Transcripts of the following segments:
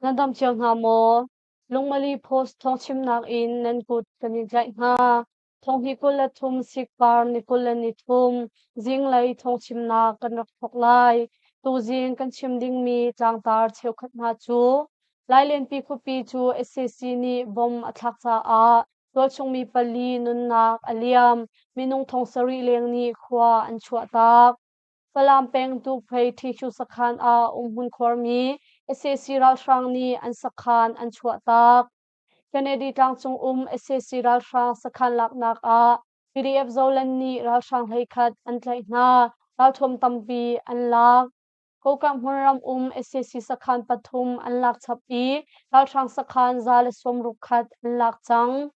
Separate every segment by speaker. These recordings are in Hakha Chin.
Speaker 1: Nan dam cio hna maw? Lungmali Post thawngchimnak in nan kut kan in tlaih hna. Thonghnih 23 sikpar ni 23 zinglei thawngchimnak kan rak thawk lai. Tuzing kan chim dingmi tlangtar cheukhat hna cu Lailenpi khuapi cu sac nih bom a thlak caah tualchungmi pali nunnak a liam. Minung thong sarih leng nih khua an chuahtak. Falam peng Tukphei Ṭhihcu sakhan ah umhmun khuarmi sac ralhrang nih an sakhan an chuahtak. Kennedy tlangcung um sac ralhrang sakhan laknak ah PDF Zoland nih ralhrang 11 an tlaih hna, ralthuam tampi an lak. Kokang hmunram um sac sakhan pathum an lak chap i ralhrang sakhan 160 khat an lak cang.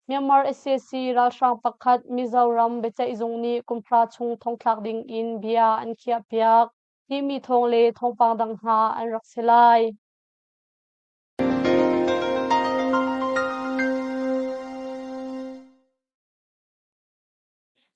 Speaker 1: Myanmar sac ralhrang pakhat Mizoram biaceihzung nih kum hra chung thongthlak ding in bia an khiahpiak timi thawng le thawngpang dang hna an rak si lai.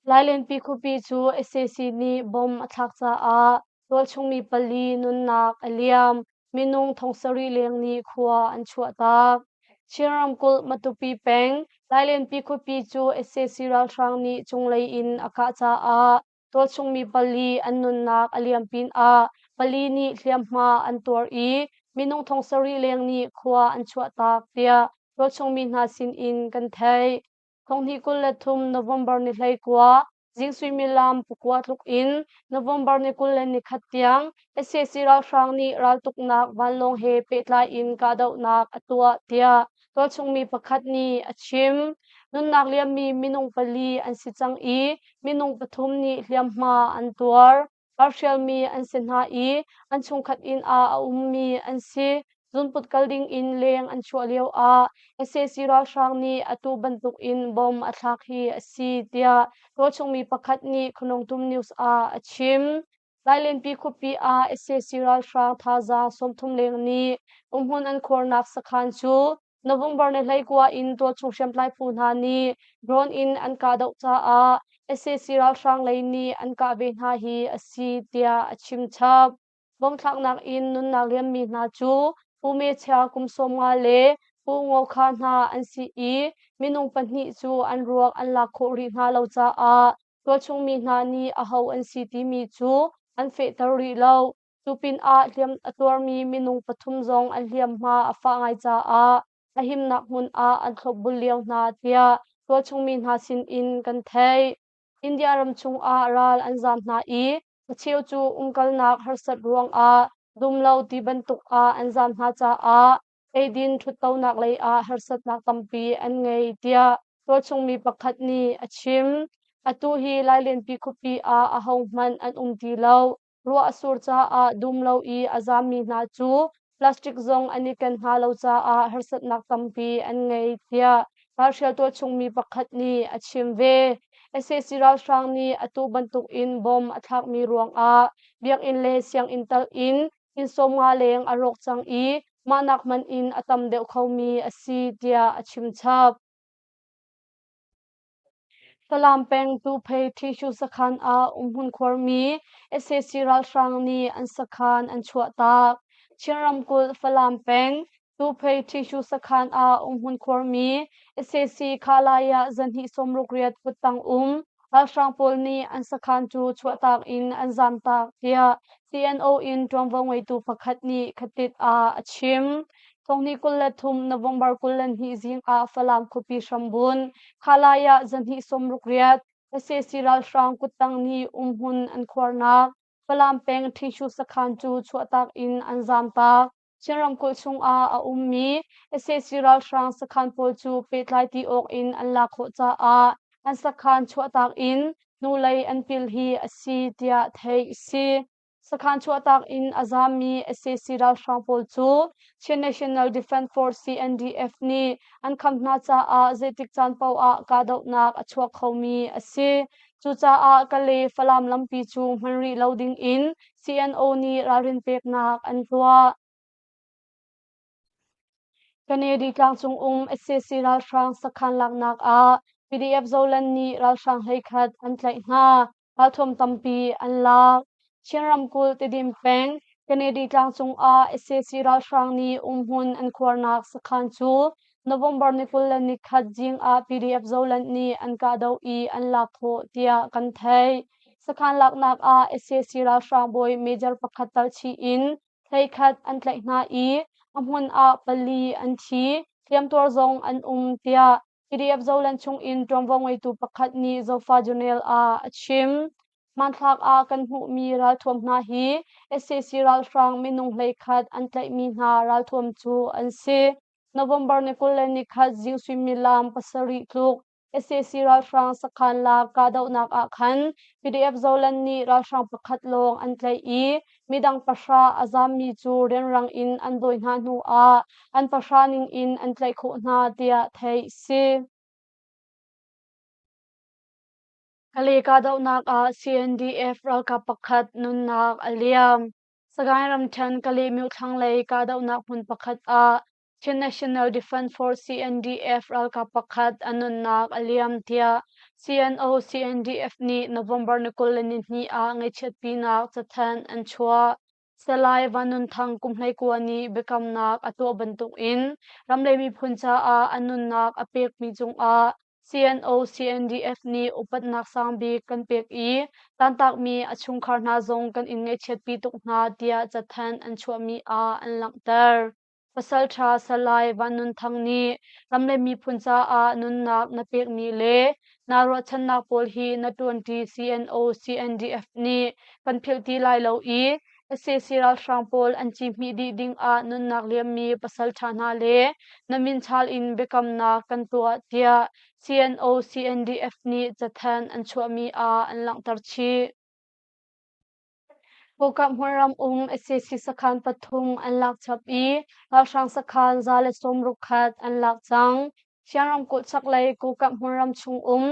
Speaker 1: Lailenpi khuapi cu sac nih bom a thlak caah tualchungmi pali nunnak a liam. Minung thong sarih leng nih khua an chuahtak. Chin ramkulh Matupi peng Lailenpi khuapi cu sac ralhrang nih cunglei in a kah caah tualchungmi pali an nunnak a liam pinah pali nih hliamhma an tuar i minung thong sarih leng nih khua an chuahtak tiah tualchungmi hna sinin kan theih. Thonghnih 23 November ni 19 zing suimilam pakua tluk in November ni 21 tiang sac ralhrang nih raltuknak vanlawng he pehtlai in kahdohnak a tuah tiah tualchungmi pakhat nih a chim. Nunnak liammi minung pali an si cang i minung pathum nih hliamhma an tuar. Ralhrialmi an si hna i an chungkhat inn ah a ummi an si. Zunput kal ding in leng an chuah lioah sac ralhrang nih atu bantuk in bom a thlak hi a si tiah tualchungmi pakhat nih Khonongtum News ah a chim. Lailenpi khuapi ah sac ralhrang thazaang 30 leng nih umhmun an khuarnak sakhan cu November ni 19 in tualchung hriamtlai phu hna nih drone in an kahdoh caah sac ralhrang lei nih an kah ve hna hi a si tiah a chim chap. Bomthlaknak in nunnak liammi hna cu Pu Me Chia kum 50 le Pu Ngo Kha hna an si i minung pahnih cu an ruak an lak khawh rih hna lo caah tualchungmi hna nih aho an si timi cu an fehter rih lo. Cu pinah hliam a tuarmi minung pathum zong an hliamhma a fah ngai caah a himnak hmun ah an thlopbul lio hna tiah tualchungmi hna sinin kan theih. India ram chungah ral an zaam hna i a cheu cu umkalnak harsat ruangah dumlo ti bantuk ah an zaam hna caah eidin ṭhuttonak lei ah harsatnak tampi an ngei tiah tualchungmi pakhat nih a chim. Atu hi Lailenpi khuapi ah ahohmanh an um ti lo. Ruah a sur caah dum lo i a zaammi hna cu plastic zong an i ken hna lo caah harsatnak tampi an ngei tiah ralhrial tualchungmi pakhat nih a chim ve. Sac ralhrang nih atu bantukin bom a thlakmi ruangah biakinn le sianginn tal in inn 50 leng a rawk cang i mahnak hmanh in a tam deuh khomi a si tiah a chim chap. Falam peng Tuphei Ṭhihcu sakhan ah umhmun khuarmi sac ralhrang nih an sakhan an chuahtak. Chin ramkulh Falam peng Tuphei Ṭhihcu sakhan ah umhmun khuarmi sac Khalaya zahnih 68 kuttang um ralhrang pawl nih an sakhan cu chuahtak in an zamtak tiah CNO in ṭuanvo ngeitu pakhat nih Khatit ah a chim. Thonghnih 23 November 22 zing ah Falam khuapi hrambun Khalai ah zahnih 68 sac ralhrang kuttang nih umhmun an khuarnak Falam peng Ṭhishu sakhan cu chuahtak in an zamtak. Chin ramkulh chungah a ummi sac ralhrang sakhan pawl cu pehtlai ti awk in an lak khawh caah an sakhan chuahtak in hnulei an pil hi a si tiah theih a si. Sakhan chuahtak in a zaammi sac ralhrang pawl cu Chin National Defence Force CNDF nih an kham hna caah zeitik caan paoh ah kahdohnak a chuak khomi a si. Cucaah Kalay Falam lampi cu hman rih lo ding in CNO nih ralrin peknak an tuah. Kennedy tlangcung um sac ralhrang sakhan laknak ah PDF Zoland nih ralhrang 11 an tlaih hna. Ralthuam tampi an lak. Chin ramkulh Tedim peng. Kennedy tlang cungah sac ralhrang nih umhmun an khuarnak sakhan cu November ni 21 zing ah PDF Zoland nih an kahdoh i an lak khawh tiah kan theih. Sakhan laknak ah sac ralhrang bawi major pakhat tal chih in 11 an tlaih hna i a hmun ah pali an thi, hliamtuar zong an um tiah PDF Zoland chungin ṭuanvo ngeitu pakhat nih Zofa Journal ah a chim. Hmanthlak ah kan hmuhmi ralthuam hna hi sac ralhrang minung 11 an tlaihmi hna ralthuam cu an si. November ni 21 zing suimilam 7 tluk sac ralhrang sakhan lak kahdohnak ah khan PDF Zoland nih ralhrang pakhat lawng an tlaih i midang pahra a zaammi cu rianrang in an dawi hna hnu ah an pahra ning in an tlaih khawh hna tiah theih si. Kale kahdohnak ah CNDF ralkap pakhat nunnak a liam. Sagaing ramṭhen Kale thlanglei kahdohnak hmun pakhat ah Chin National Defence Force CNDF ralkap pakhat a nunnak a liam tiah CNO CNDF nih November ni 22 ah ngaihchiatpinak cathanh an chuah. Salai Van Nun Thang kum 19 nih biakamnak a tuah bantukin ram le miphun caah a nunnak a pekmi cungah CNO CNDF nih upatnak sangbik kan pek i tantakmi a chungkhar hna zong kan in ngaihchiatpi tuk hna tiah cathanh an chuahmi ah an langhter. Pasalṭha Salai Van Nun Thang nih ram le miphun caah nunnak na pekmi le naa ruahchannak pawl hi na ṭuanṭi CNO CNDF nih kan philh ti lai lo i sac ralhrang pawl an ci hmih dih dingah nunnak liammi pasalṭha hna le na min chal in biakamnak kan tuah tiah CNO CNDF nih cathanh an chuahmi ah an langhter chih. Kokap hmunram um sac sakhan pathum an lak chap i ralhrang sakhan 160 khat an lak cang. Siang ramkulh chaklei Kokap hmunram chung um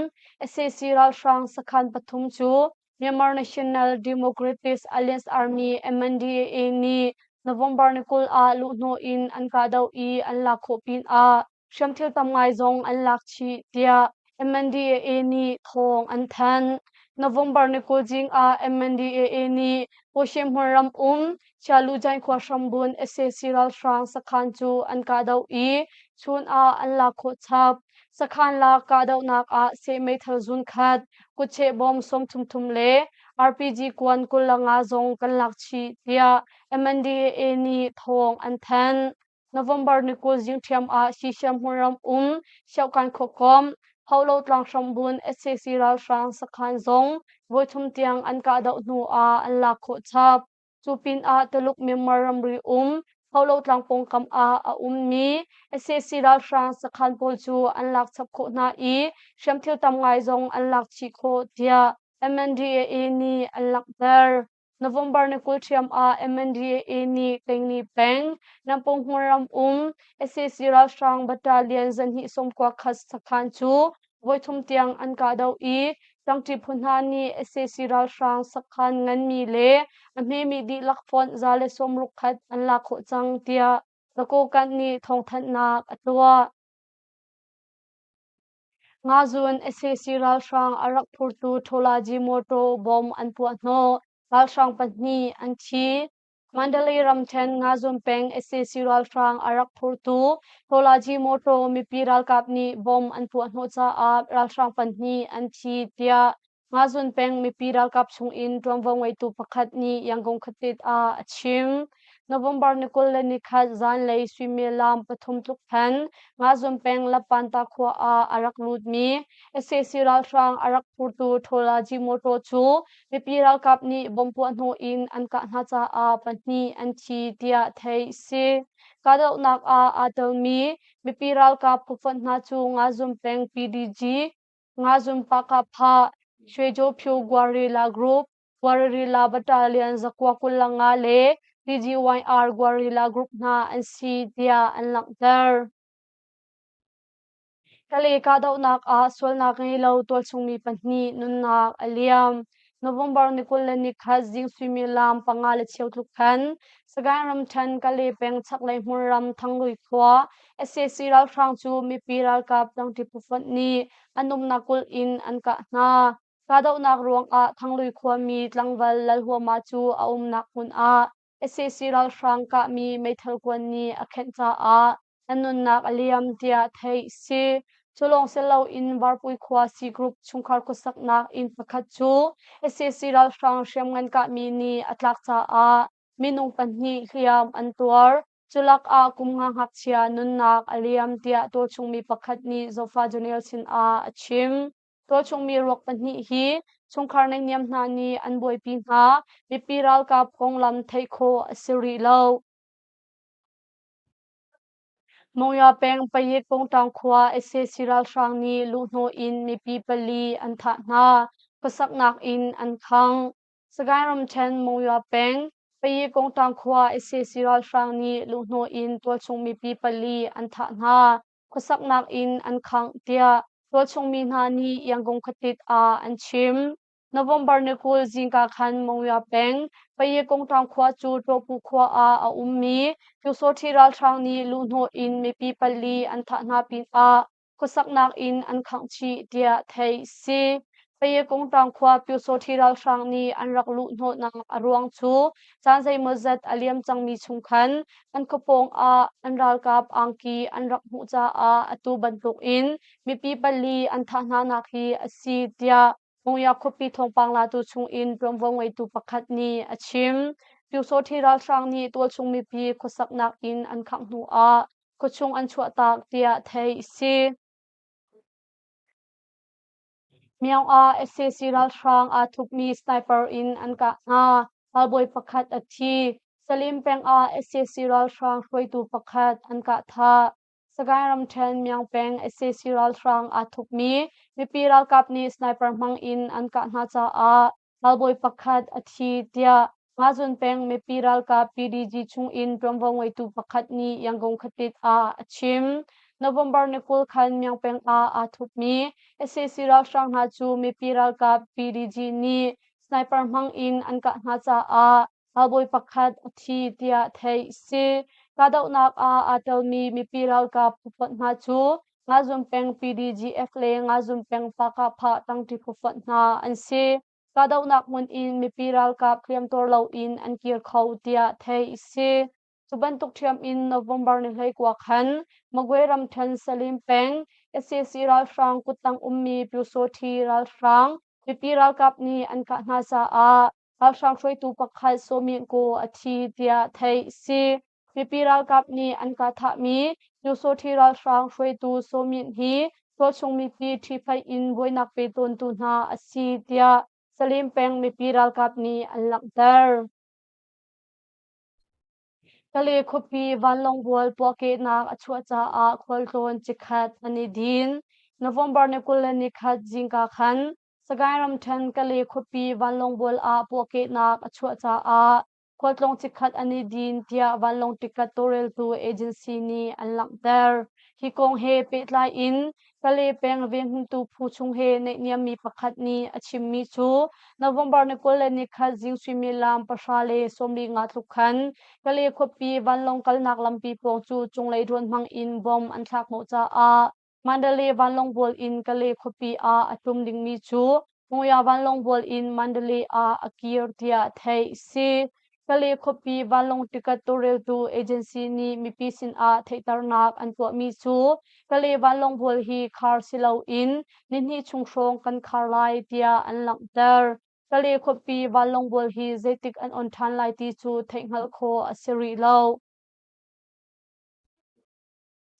Speaker 1: sac ralhrang sakhan pathum cu Myanmar National Democratic Alliance Army MNDAA nih November ni 20 ah luhhnawh in an kahdoh i an lak khawh pinah hriamthil tam ngai zong an lak chih tiah MNDAA nih thawng an thanh. November ni 20 zing ah MNDAA nih Kawhshe hmunram um Chialujain khua hrambun sac ralhrang sakhan cu an kahdoh i chun ah an lak khawh chap. Sakhan lak kahdohnak ah seh meithal zun khat, kutcheh bom 33 le RPG kuan 25 zong kan lak chih tiah MNDAA nih thawng an thanh. November ni 20 zing ṭhiam ah Sisiam hmunram um Siaukan khuakomh Holo tlang hrambun sac ralhrang sakhan zong voithum tiang an kahdoh hnu ah an lak khawh chap. Cu pinah Tuluk Myanmar ramri um Holo tlang pawngkam ah a ummi sac ralhrang sakhan pawl cu an lak chap khawh hna i hriamthil tam ngai zong an lak chih khawh tiah MNDAA nih an langhter. November ni 20 ṭhiam ah MNDAA nih Tengni peng Nampung hmunram um sac ralhrang battalion zanhnih 91 sakhan cu voithum tiang an kahdoh i ṭangṭi phu hna nih sac ralhrang sakhan nganmi le a hmemi dihlak fonh 160 khat an lak khawh cang tiah Zakawkan nih thawngthanhnak a tuah. Ngazun sac ralhrang a rak phurtu Ṭhawlaji mawṭaw bomb an puah hnawh. Ralhrang pahnih an thi. Mandalay ramṭhen Ngazun peng sac ralhrang a rak phurtu Ṭhawlaji mawṭaw mipi ralkap nih bomb an puah hnawh caah ralhrang pahnih an thi tiah Ngazun peng mipi ralkap chungin ṭuanvo ngeitu pakhat nih Yangon khuatit ah a chim. November ni 21 zanlei suimilam 3 tluk khan Ngazun peng Lapanta khua ah a rak lutmi sac ralhrang a rak phurtu Ṭhawlaji mawṭaw cu mipi ralkap nih bomb puahhnawh in an kah hna caah pahnih an thi tiah theih a si. Kahdohnak ah aa telmi mipi ralkap phufonh hna cu Ngazun peng PDG Ngazun Pakapha, Shwejopyo Guerrilla Group, Guerrilla Battalion 925 le PGYR Guerrilla Group hna an si tiah an langhter. Kale kahdohnak ah sualnak ngei lo tualchungmi pahnih nunnak a liam. November ni 21 zing suimilam 5:15 tluk khan Sagaing ramṭhen Kale peng chaklei hmunram Thanglui khua sac ralhrang cu mipi ralkap tlangṭi phufonh nih an umnak kulh in an kah hna. Kahdohnak ruangah Thanglui khuami tlangval Lalhuama cu a umnak hmun ah Sac ralhrang kahmi meithal kuan nih a khenh caah an nunnak a liam tiah theih si. Cu lawng si loin Varpui khua C Group chungkhar khuasaknak inn pakhat cu sac ralhrang hriamngan kahmi nih a tlak caah minung pahnih hliam an tuar. Culak ah kum nga ngakchia nunnak a liam tiah tualchungmi pakhat nih Zofa Junior sinah a chim. Tualchungmi ruak pahnih hi chungkhar naihniam hna nih an buaipi hna. Mipi ralkap konglam theih khawh a si rih lo. Monywa peng Payik Kawngṭaung khua sac ralhrang nih luhhnawh in mipi pali an thah hna. Khuasaknak inn an khangh. Sagaing ramṭhen Monywa peng Payik Kawngṭaung khua sac ralhrang nih luhhnawh in tualchung mipi pali an thah hna. Khuasaknak inn an khangh tiah tualchung mi hna nih Yangon khuatit ah an chim. November ni 20 zingka khan Monywa peng Payekongṭaung khua cu Ṭawhpu khua ah a ummi Pyusawṭhi ralhrang nih luhhnawh in mipi pali an thah hna pinah khuasaknak inn an khangh chih tiah theih si. Payekongṭaung khua Pyusawṭhi ralhrang nih an rak luhhnawhnak a ruang cu caan zeimawzat a liam cangmi chung khan an khuapawng ah an ralkap angki an rak hmuh caah atu bantukin mipi pali an thah hnanak hi a si tiah Monywa khuapi thawngpang latu chungin ṭuanvo ngeitu pakhat nih a chim. Pyusawṭhi ralhrang nih tualchung mipi khuasaknak inn an khangh hnu ah khuachung an chuahtak tiah theih a si. Myaung ah sac ralhrang aa thupmi sniper in an kah hna. Ralbawi pakhat a thi. Salim peng ah sac ralhrang hruaitu pakhat an kah thah. Sagaing ramṭhen Myaung peng sac ralhrang aa thupmi mipi ralkap nih sniper hmang in an kah hna caah ralbawi pakhat a thi tiah Ngazun peng mipi ralkap PDG chungin ṭuanvo ngeitu pakhat nih Yangon khuatit ah a chim. November ni 20 khan Myaung peng ah aa thupmi sac ralhrang hna cu mipi ralkap PDG nih sniper hmang in an kah hna caah ralbawi pakhat a thi tiah theih a si. Kahdohnak ah aa telmi mipi ralkap phufonh hna cu Ngazun peng PDGF le Ngazun peng Pakahphah tangṭi phufonh hna an si. Kahdohnak hmun in mipi ralkap hliamtuar loin an kir kho tiah theih a si. Cu bantuk ṭhiam in November ni 19 khan Magwe ramṭhen Salim peng sac ralhrang kuttang ummi Pyusawṭhi ralhrang mipi ralkap nih an kah hna caah ralhrang hruaitu pakhat Saw Myint Ko a thi tiah theih a si. Mipi ralkap nih an kah thahmi Pyusawṭhi ralhrang hruaitu Saw Myint hi tualchung mipi ṭhihphaih in buainak pe tawntu hna a si tiah Salim peng mipi ralkap nih an langhter. Kale khuapi vanlawngbual puahkehnak a chuah caah khualtlawn chikkhat an i din. November ni 21 zingka khan Sagaing ramṭhen Kale khuapi vanlawngbual ah puahkehnak a chuah caah khualtlawng chikkhat an i din tiah vanlawng ticket tawlreltu agency nih an langhter. Hi kong he pehtlai in Kale peng venghimtu phu chung he naihniammi pakhat nih a chimmi cu November ni 21 zing suimilam 10:45 tluk khan Kale khuapi vanlawng kalnak lampi pawng cu cunglei drone hmang in bomb an thlak hnawh caah Mandalay vanlawngbual in Kale khuapi ah a tlum dingmi cu Monywa vanlawngbual in Mandalay ah a kir tiah theih a si. Kale khuapi vanlawng ticket tawlreltu agency nih mipi sinah theihternak an tuahmi cu Kale vanlawngbual hi khar si loin nihnih chung hrawng kan khar lai tiah an langhter. Kale khuapi vanlawngbual hi zeitik an on ṭhan lai ti cu theihhngalh khawh a si rih lo.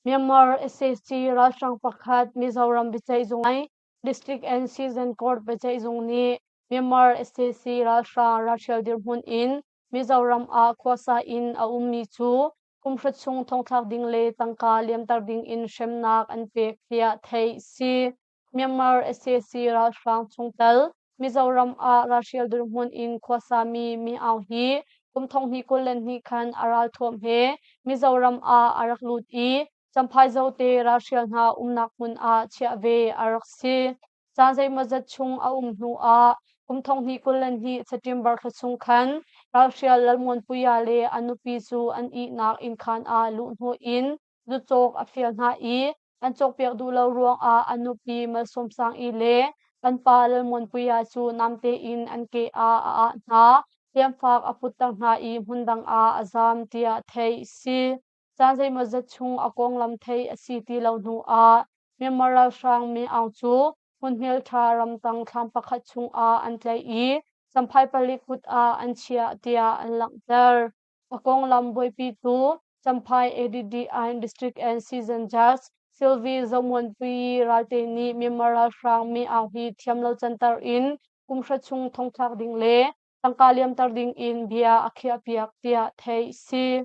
Speaker 1: Myanmar sac ralhrang pakhat Mizoram biaceihzung District and Session Court biaceihzung nih Myanmar sac ralhrang ralhrial dirhmun in Mizoram ah khuasa in a ummi cu kumhra chung thongthlak ding le tangka liamter ding in hremnak an pek tiah theih a si. Myanmar sac ralhrang chungtel Mizoram ah ralhrial dirhmun in khuasami Mi Aung hi kum 2022 khan a ralthuam he Mizoram ah a rak lut i Champhai Zote ralhrial hna umnak hmun ah chiah ve a rak si. Caan zeimawzat chung a um hnu ah kum 2022 September thla chung khan ralhrial Lalmuanpuia le a nupi cu an ihnak innkhan ah luh hnu in zucawk a fial hna i an cawkpiak duh lo ruangah a nupi Malsawmsangi le an pa Lalmuanpuia cu namte in an ke ah a ah hna. hliamfak a putter hna i hmundang ah a zaam tiah theih a si. Caan zeimawzat chung a konglam theih a si ti lo hnu ah Myanmar ralhrang Min Aung cu hmunhmelṭha ramtang thlam pakhat chungah an tlaih i Champhai palik kut ah an chiah tiah an langhter. A konglam buaipitu Champhai ADDI District and Season Judge Sylvie Zomuanpui Ralte nih Myanmar ralhrang Min Aung hi thiamlo canter in kumhra chung thongthlak ding le tangka liamter ding in bia a khiahpiak tiah theih a si.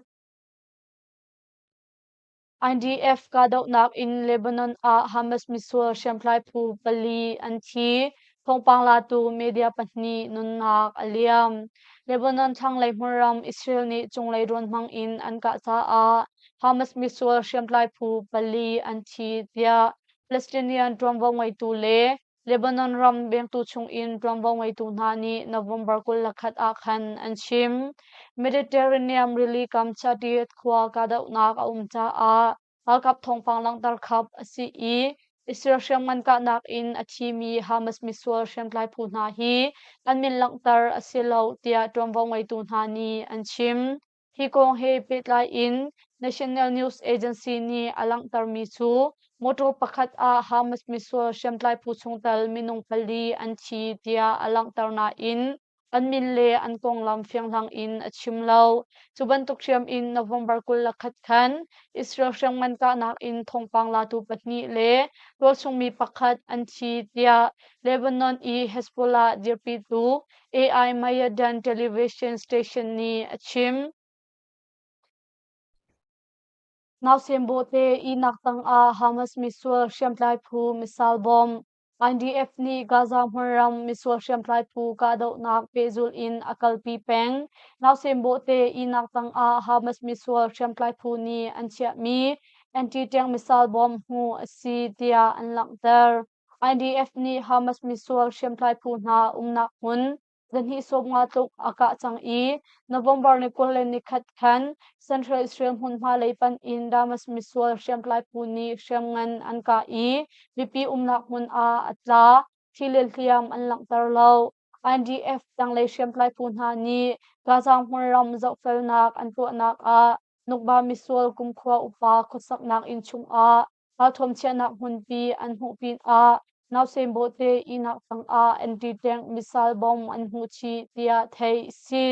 Speaker 1: IDF kahdohnak in Lebanon ah Hamas misual hriamtlai phu pali an thi. Thawngpang latu media pahnih nunnak a liam. Lebanon thlanglei hmunram Israel nih cunglei drone hmang in an kah caah Hamas misual hriamtlai phu pali an thi tiah Palestinian ṭuanvo ngeitu le Lebanon ram vengtu chungin ṭuanvo ngeitu hna nih November 21 ah khan an chim. Mediterranean rili kam Chadiet khua kahdohnak a um caah ralkap thawngpang langhter khap a si i Israel hriamngan kahnak in a thimi Hamas misual hriamtlai phu hna hi an min langhter a si lo tiah ṭuanvo ngeitu hna nih an chim. Hi kong he pehtlai in National News Agency nih a langhtermi cu motor pakhat ah Hamas misual hriamtlai phu chungtel minung pali an thi tiah a langhter nain an min le an konglam fianghlang in a chim lo. Cu bantuk hriam in November 21 khan Israel hriamngan kahnak in thawngpang latu pahnih le tualchungmi pakhat an thi tiah Lebanon i Hezbollah dirpitu AI Mayadan Television Station nih a chim. Nausem bawhte ihnak tangah Hamas misual hriamtlai phu missile bomb IDF nih Gaza hmunram misual hriamtlai phu kahdohnak pehzulh in a kalpi peng. Nausem bawhte ihnak tangah Hamas misual hriamtlai phu nih an chiahmi anti-tank missile bomb hmuh a si tiah an langhter. IDF nih Hamas misual hriamtlai phu hna umnak hmun zahnih sawmnga tluk a kah cang i November ni 21 khan Central Israel hmunhma lei panh in Damas misual hriamtlai phu nih hriamngan an kah i mipi umnak hmun ah a tla. Thi le hliam an langhter lo. IDF tanglei hriamtlai phu hna nih Gaza hmunram zohfelnak an tuahnak ah Nukba misual kumkhua upa khuasaknak inn chungah ralthuam chiahnak hmunpi an hmuh pinah nausem bawhte ihnak tangah anti-tank missile bomb an hmuh chih tiah theih a si.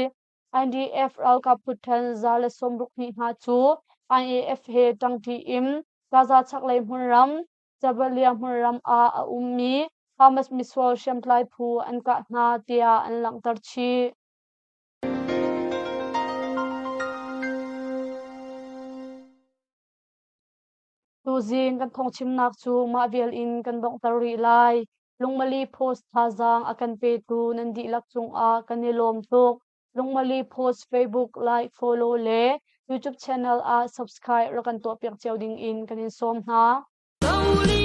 Speaker 1: IDF ralkap phutṭhen 162 hna cu IAF he ṭangṭi in Gaza chaklei hmunram Jabalia hmunram ah a ummi Hamas misual hriamtlai phu an kah hna tiah an langhter chih. Tuzing kan phungchimnak cu mah vial in kan donghter rih lai. Lungmali Post thazaang a kan petu nan dihlak cungah kan i lawm tuk. Lungmali Post Facebook like, follow le YouTube channel ah subscribe rak kan tuahpiak cio ding in kan in sawm hna.